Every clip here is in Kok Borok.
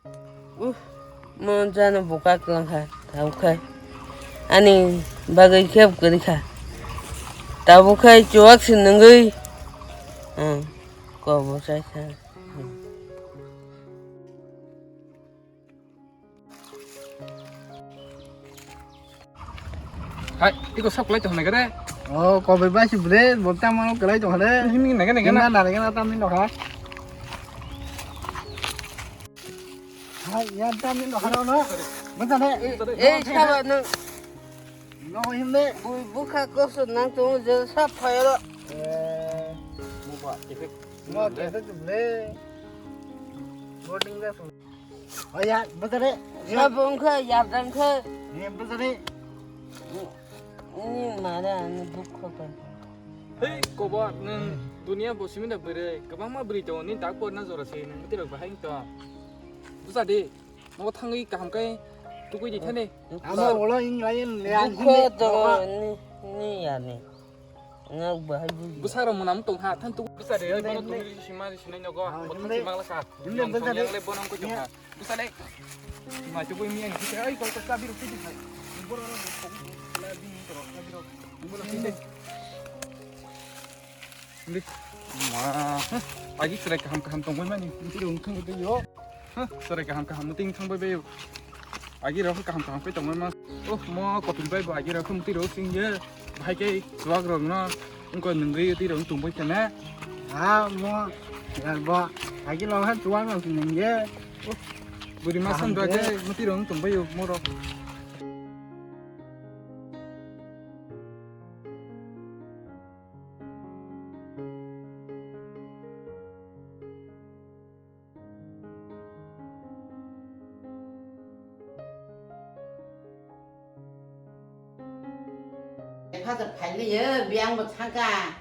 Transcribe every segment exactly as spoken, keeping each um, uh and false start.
Uh, mo jano buka kwlangkha, tabukhe ani bagwi khe kwrwikha. Tabukhe chuwak se nungwi, ah, kobo chaikha. Hai, iko sab kwlai tong nai gare. Oh, kobe bai si bre, bo tamo kwlai tong hare. Himni nai gare na. Himna nai gare na tamni nokha. Hai, ya tamni nokha no. Bata ne. Eh, sabo no. No himne. Bui bukha koso nang tong je sab phayalo. Eh, mo ba, efek. Mo efek bre. Boarding da. Oh ya, bata ne. Sabo wngkha, yardang kha. Ni bata ne. Ni mare ani dukho ka. Hei, kobo, nwng dunia bo simi da bwrwi, kwbangma bwrwi tongo, ni tak porna jora se, nwng bwtwi rok bahai wng tong. Bwsa di, nogo thangwi kaham khe tukui di thani. Amo ulo ing lain le ang dukho hini tongo, doga. Ni, ni ya ni. Nwng bahai buji. Bwsa rok mwnam tong ha, than tukui bwsa di, oi, bono tongwi risi sima risi nai nogo, ah, bo than sima laka. Himle bwsa di. Yang le bono wngkoi tong ha. Bwsale. Ma, tubui miya ni kisa, ai, koi, koi, chabi rok, chabi rok. Boro rok, chabi rok, chabi rok. Boro rok, chabi rok. Ma, agi serai kaham, kaham tongbai mani. Mati rok wngkha, wngkha, yo. Serai kaham, kaham, mati wngkha, bai, bai. Agi rok kaham, kaham, kai tongbai ma. Oh, mo, kopil bai, bo, agi rok, mati rok, sing, ye. Bahai khe chuwak rok no wngkha nungwi twi rok tongbai khe na. Ha mo, ya bo, agi lo ha chuwak rok nungwi. Bwrwi ma sam da khe mwtwi rok tongbai o mo rok. Father phailiyo, biyang bo thangkha.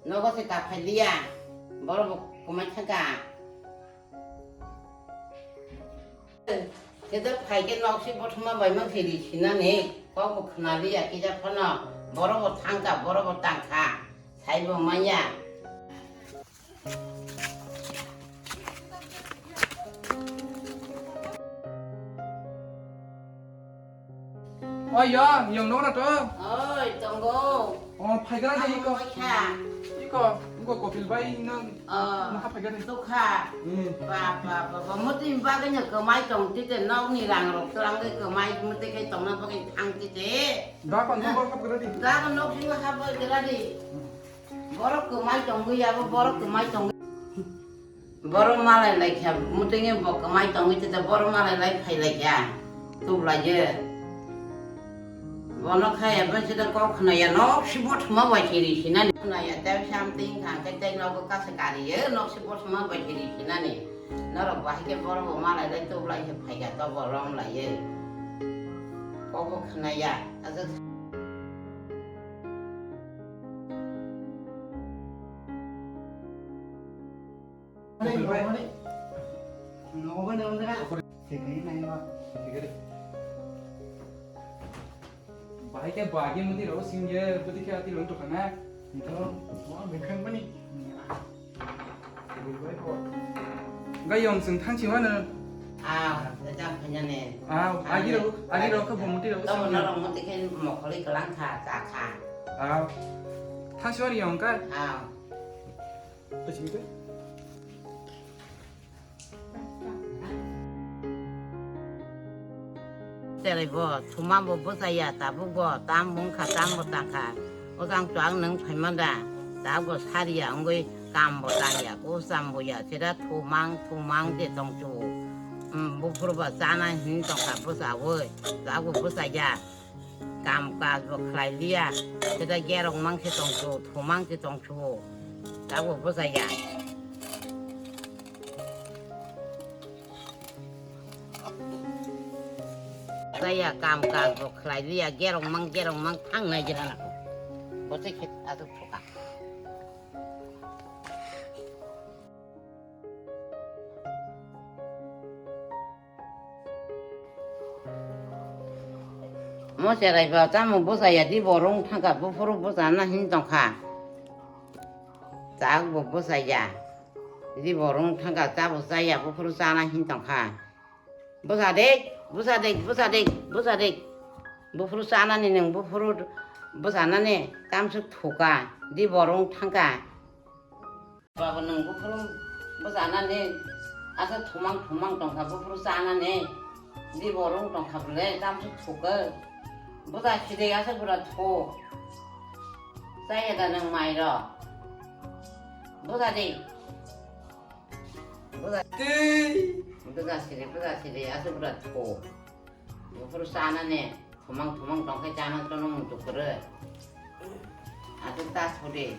Nogo se ta phailiya. Borok bo kwmai thangkha. Khe ta phaikhe nok se bothoma bai ma phiri sinani. Kok bo khnaliya kisa phano. Borok bo thangkha, borok bo tangkha. Saibo manya. Oi, yong, yong, nong na to? Oi, tongo. Oh, phai gara de iko. Oi, kha. Iko, iko kopil bai nang. Oh. Nang phai gara. Dukha. Hmm. Ba, ba, ba, ba, muti bagwi no kwmai tong tite, nokni rang rok twrang de kwmai muti kai tongna bagwi thang tite. Da kon nang hap gara di. Da kon nok sing hap gara di. Hmm. Borok kwmai tongwi abo, borok kwmai tongwi. Borok malai lai kha, mutingwi bo kwmai tongwi tita borok malai lai phai lai kha. Tublaiyo. Bono khaya bwswk kok khwnaya, nok si bothoma bai kiri sinani. Khwnaya, tei something kha, tei, tei nogo kasa kariyo, nok si bothoma bai kiri sinani. Norok bahai khe borok bo malai lai tublai khe phai kha, to bo rom laiyo. Kok bo khwnaya, aswk. Bahai khe bagi mati rok singye, bwtwi khe ati rok tongkha na. Ito, mo bwkhang mani. Ga yong sing thang chi wano. Ah, jam phanya ne. Ah, agi rok, agi rok khe bo muti rok. Tamo sing. Norok muti khe mokholi kwlang kha, cha kha. Ah. Thang chi wano yong ka? Ah. Pachimi ka? Cherai bo, thuma bo bwchaya, tabuk bo, tam wngkha, tam bo tangkha. Ojang chuak nwng phaima da, tabuk bo sariya wngwi kam bo tangya, kusam bo ya, sida thumang, thumang je tongchu. Hmm, buphuru bo chana hin tongkha bwchawi, tabuk bo bwchaya. Kam kaj bo khlai liya, sida gerong mang se tongchu, thumang se tongchu, tabuk bo bwchaya. Kaya kam kaj bo khlai liya, gerong mang, gerong mang thang nai jera na. Bo se khe aswk phuka. Mo cherai ba tamo bwchaya di, borong thangka buphuru bwchana hin tongkha. Chak bo bwchaya. Di borong thangka cha bo chaya, buphuru chana hin tongkha. Bwsa de, bwsa de, bwsa de, bwsa de. Buphuru chanani nwng, buphuru bwsanani tamsuk thuka, di borung thangka. Baba nwng buphuru bwsanani asa thumang thumang tongkha, buphuru chanani di borung tongkha bwle tamsuk thuka. Bwsa side asa bwra thu. Chaya da nwng mairok. Bwsa de. Bwsa. Tei. Bwsa side, bwsa side asa bwra thu. Buphuru chanani thumang thumang tongkhe chana chono muchuk kwrwi. Aswk ta sudi.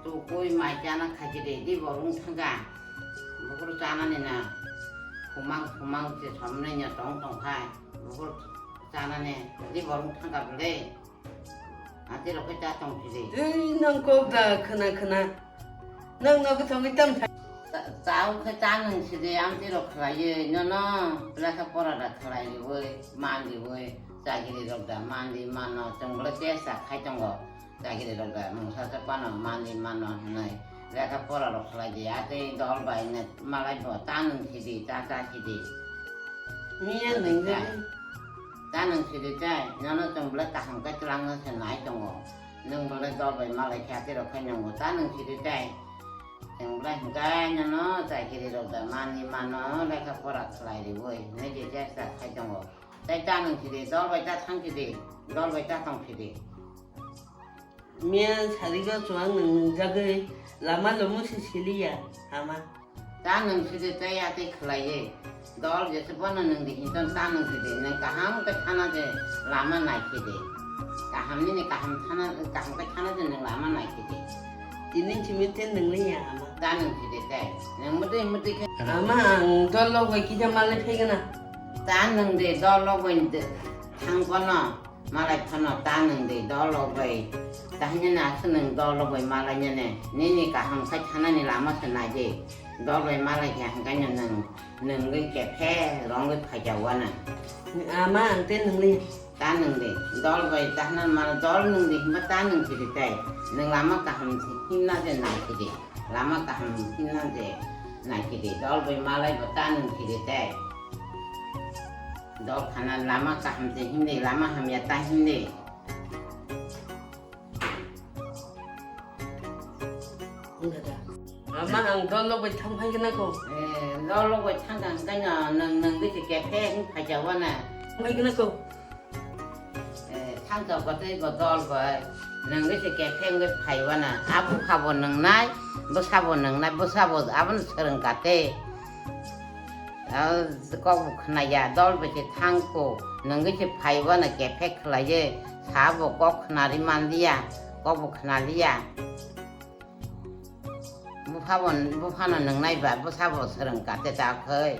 Tukui mai chana khachi de, di borung thangka. Buphuru chanani na thumang thumang se somnai nya tong tongkha. Buphuru chanani di borung thangka bwle. Ati rok khe cha tong sidi. Ei, nang kok da khna khna. Nang nogo thangwi tam tha. Cha, cha khe cha nwng sidi, amtwi rok khlaiwi, nono lekha pora da khlai riwi, man riwi, chagiri rok da man ri mano, chwng bwlai chesta khai tongo. Chagiri rok da mungsa chapano man ri mano hwnwi lekha pora rok khlai di, atwi dol bai ne malai bo cha nwng sidi, cha cha sidi. Miya nwng Cha. Cha nwng sidi tei, nono chwng bwlai kaham khe twlangno se nai tongo. Nwng bwlai dol bai malai khe atirok khai nwngo, cha nwng sidi tei. Chwng bwlai hwnkhe nono chakiri rok da mani mano, lekha pora khlai riwi, hwnwi je chesta khai tongo. Tei cha nwng sidi, dol bai cha thang sidi, dol bai cha tong sidi. Miya sarigo chuwang nwng nungjagwi lama lomo se siliya, ama. Ta nwng sidi tei atwi khlaiwi. Dol jese bono nwng di hinton ta nwng sidi. Nwng kaham khe thana je lama nai sidi. Kaham nini kaham thana, kaham khe thana je nwng lama nai sidi. Tini simi ten nwng liya, ama. Ta nwng sidi tei. Nwng mwtwi mwtwi khe. Ama, ang dol logoi kisa malai phaigana. Ta nwng di dol logoi thang bono. Malai phano ta nwng de dol logoi. Tahini na aswk nwng dol logoi malai nene. Nini kaham khai thanani lama se nai de. Dol bai malai khe hwnkhe nwng, nwng gwi kephe rong gwi phaikya wana. Ama ang te nwng li. Ta nwng de dol bai tahna mal dol nwng de himba ta nwng sidi tai. Nwng lama kaham himna je nai sidi. Lama kaham himna je nai sidi. Dol bai malai bo ta nwng sidi tai. Dol khana lama kaham se himdi, lama hamya ta himdi. Ama ang dol logoi thang phai gana ko. Eh, dol logoi thang kang kanya nang nang gisi kephe hing phai jawa na. Phai gana ko. Eh, thang jawa tei go dol bai. Nang gisi kephe hing phai wana. Abu khabo nang nai, bwsabo nang nai, bwsabo abon sereng kate. Ah, kok bo khwnaya, dol bai se thang ko, nungwi se phaibo no kephe khlaiwi, sabo kok khnari manliya, kok bo khnaliya. Buphabo, buphano nungnai ba, bwsabo swrwng kate ta khoi.